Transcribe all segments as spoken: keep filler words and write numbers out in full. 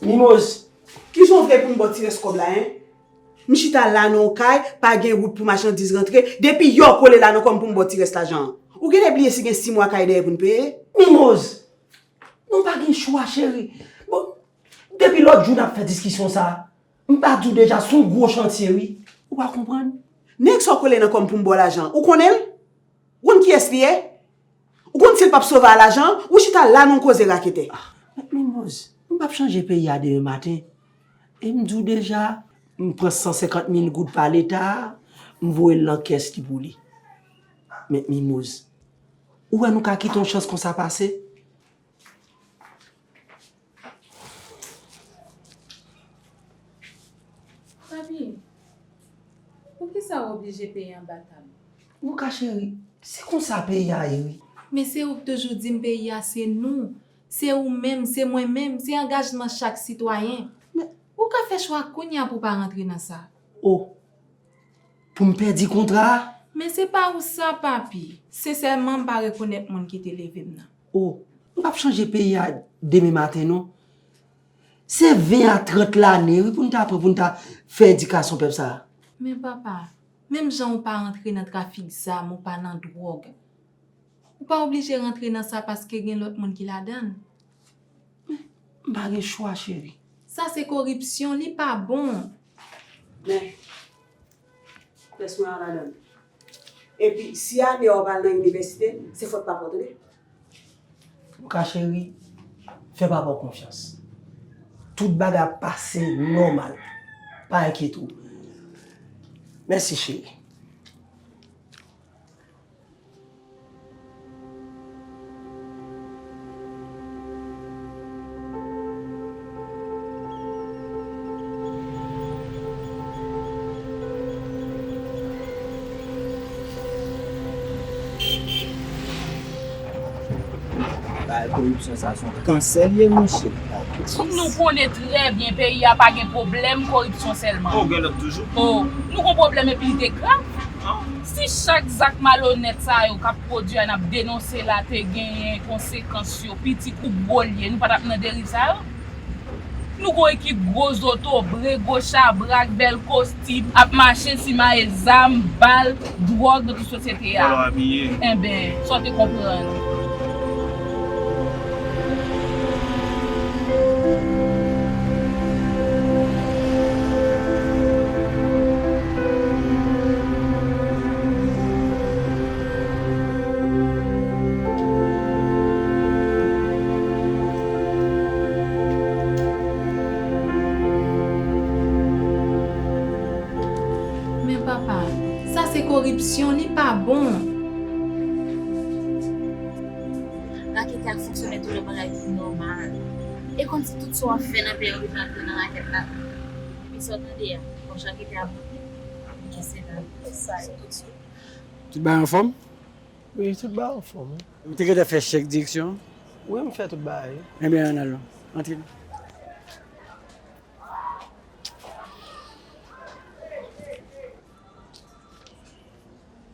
Mimoz, kijan w vle pou m ba w ti rès kòb la, en? M chita la nan yon kay, pa gen wout pou machandiz rantre, depi yè w kole la nan kò m pou m ba w ti rès lajan an. Ou genlè bliye si gen sis mwa kay dèyè pou n peye? Mimoz, nou pa gen chwa, cheri. Bon, depi lòt jou n ap fè diskisyon sa a. M pa di w deja, se yon gwo chantye, wi. Ou pa konprann? Nèg sa w kole nan kò m pou m ba w lajan an, ou konnen l? Ou konn kiyès li ye? Ou konn si l p ap sove a lajan an? Ou chita la nan yon koze raketè. Ah, Mèt Mimoz, m p ap chanje peyi a demen maten. E m di w deja, m pran san senkant mil goud pa Leta a, m voye l nan kès li pou li. Mèt Mimoz, ou wè nou ka kite yon chans konsa pase? Papi, poukisa w oblije peye anba tab? Luka cheri, se konsa peyi a ye wi. Men se ou k toujou di m peyi a se nou. Se ou menm, se mwen menm, se angajman chak sitwayen. Men ou ka fè chwa kounye a pou w pa rantre nan sa. O, pou m pèdi kontra a? Men se pa ou sa, papi. Sensèman, m pa rekonèt moun ki te leve m nan. O, m p ap chanje peyi a demen maten non. Se ven a trant lane wi pou n ta pran pou n ta fè edikasyon pèp sa a. Men papa, menm jan ou pa rantre nan trafik zam, ou pa nan dwòg, ou pa oblije rantre nan sa paske gen lòt moun ki ladan l. M pa gen chwa, cheri. Sa se koripsyon, li pa bon. Men, pès mwen an ladan l. Epi, si ane a w pa al nan inivèsite, se fòt papa w, tande. Luka cheri, fè papa w konfyans. Tout bagay ap pase nòmal. Pa enkyete w. Mèsi, cheri. Bagay koripsyon sa se yon kansè l ye, monchè. Nou konnen trè byen peyi a pa gen pwoblèm koripsyon sèlman. Oh, gen lòt toujou. Oh, nou gon pwoblèm epi li te grav. Si chak zak malonèt sa yo k ap pwodui a n ap denonse la te genyen konsekans yo, piti kou gwo l ye, nou pa t ap nan deriv sa yo. Nou gon ekip gwo zotobre, gwo chabrak, bèl kostim, ap mache simaye zam, bal, dwòg nan tout sosyete a. Vòlò abiye. Enben, sa w te konprann? Men papa, sa se koripsyon, li pa bon. Raketè a fonksyone tou lè bagay ki nòmal. E kòmsi tout sa w ap fè nan peyi w ki pral nan rakèt la. Epi sa w tande a, kòm raketè a monte, ki se nan sa yo tout sou. Tout bagay anfòm? Wi, tout bagay anfòm, wi. Ou te gentan fè chèk direksyon an? Wi, m fè tout bagay, wi. Ebyen, ann al non. Antre.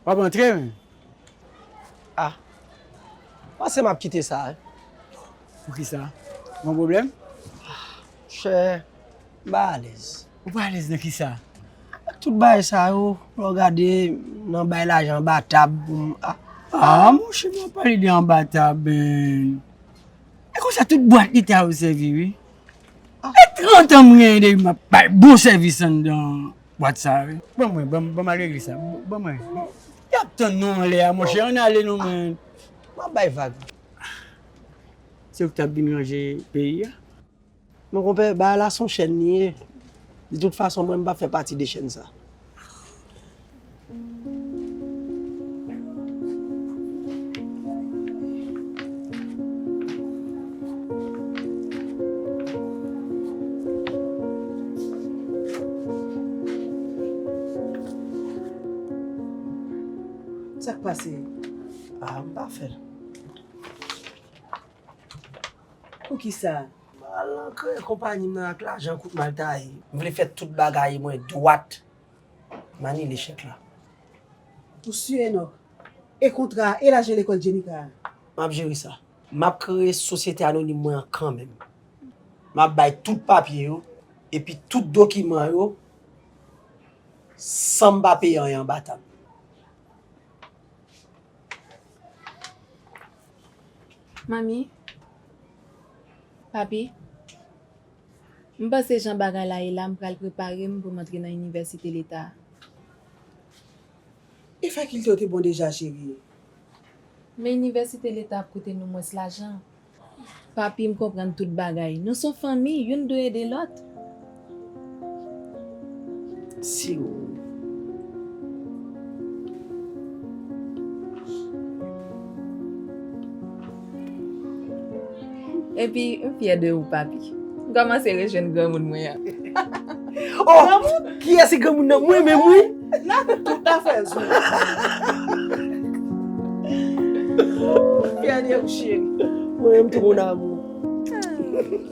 W ap antre, men? Ah. Panse m ap kite sa, wi. Poukisa? Gon pwoblèm? Monchè, m pa alèz. Ou pa alèz nan kisa? Tout bagay sa yo, lè w gade, nan bay lajan anba tab pou m, ah. Ah, monchè, pa pale de anba tab, men. E konsa tout bwat leta yo sèvi, wi. Ah. E trant an m genyen depi m ap bay bon sèvis anndan bwat sa, wi. Ban mwen, ban, ban m al regle sa. Ban mwen. Y ap tann nou anlè a, monchè. Ann ale non, men. M ap bay vag. Se ou ki t ap vin ranje peyi a? Mon konpè, bagay la se yon chèn li ye. De tout fason, mwen, m p ap fè pati de chèn sa. Sa k pase? Ah, m pa fè l. Poukisa? M al kreye konpayi m nan ak lajan kout mal taye. M vle fè tout bagay mwen dwat. M anile chèk la. Ou si, Enòk? E kontra a, e lajan lekòl Jenika a? M ap jere sa. M ap kreye sosyete anonim mwen an kanmenm. M ap bay tout papye yo, epi tout dokiman yo, san m pa peye anyen anba tab. Manmi, papi, m panse jan bagay la ye la, m pral prepare m pou m antre nan inivèsite leta a. E fakilte w te bon deja, cheri. Men inivèsite leta ap koute nou mwens lajan. Papi, m konprann tout bagay. Nou se yon fanmi, youn dwe ede lòt. Si w Epi, m fyè de ou, papi. M kòmanse rejwenn granmoun mwen an. Oh! Kiyès ki granmoun nan? Mwen menm, wi. Tout afè zo. Fyè de ou, cheri. Mwen menm tou, mon amour.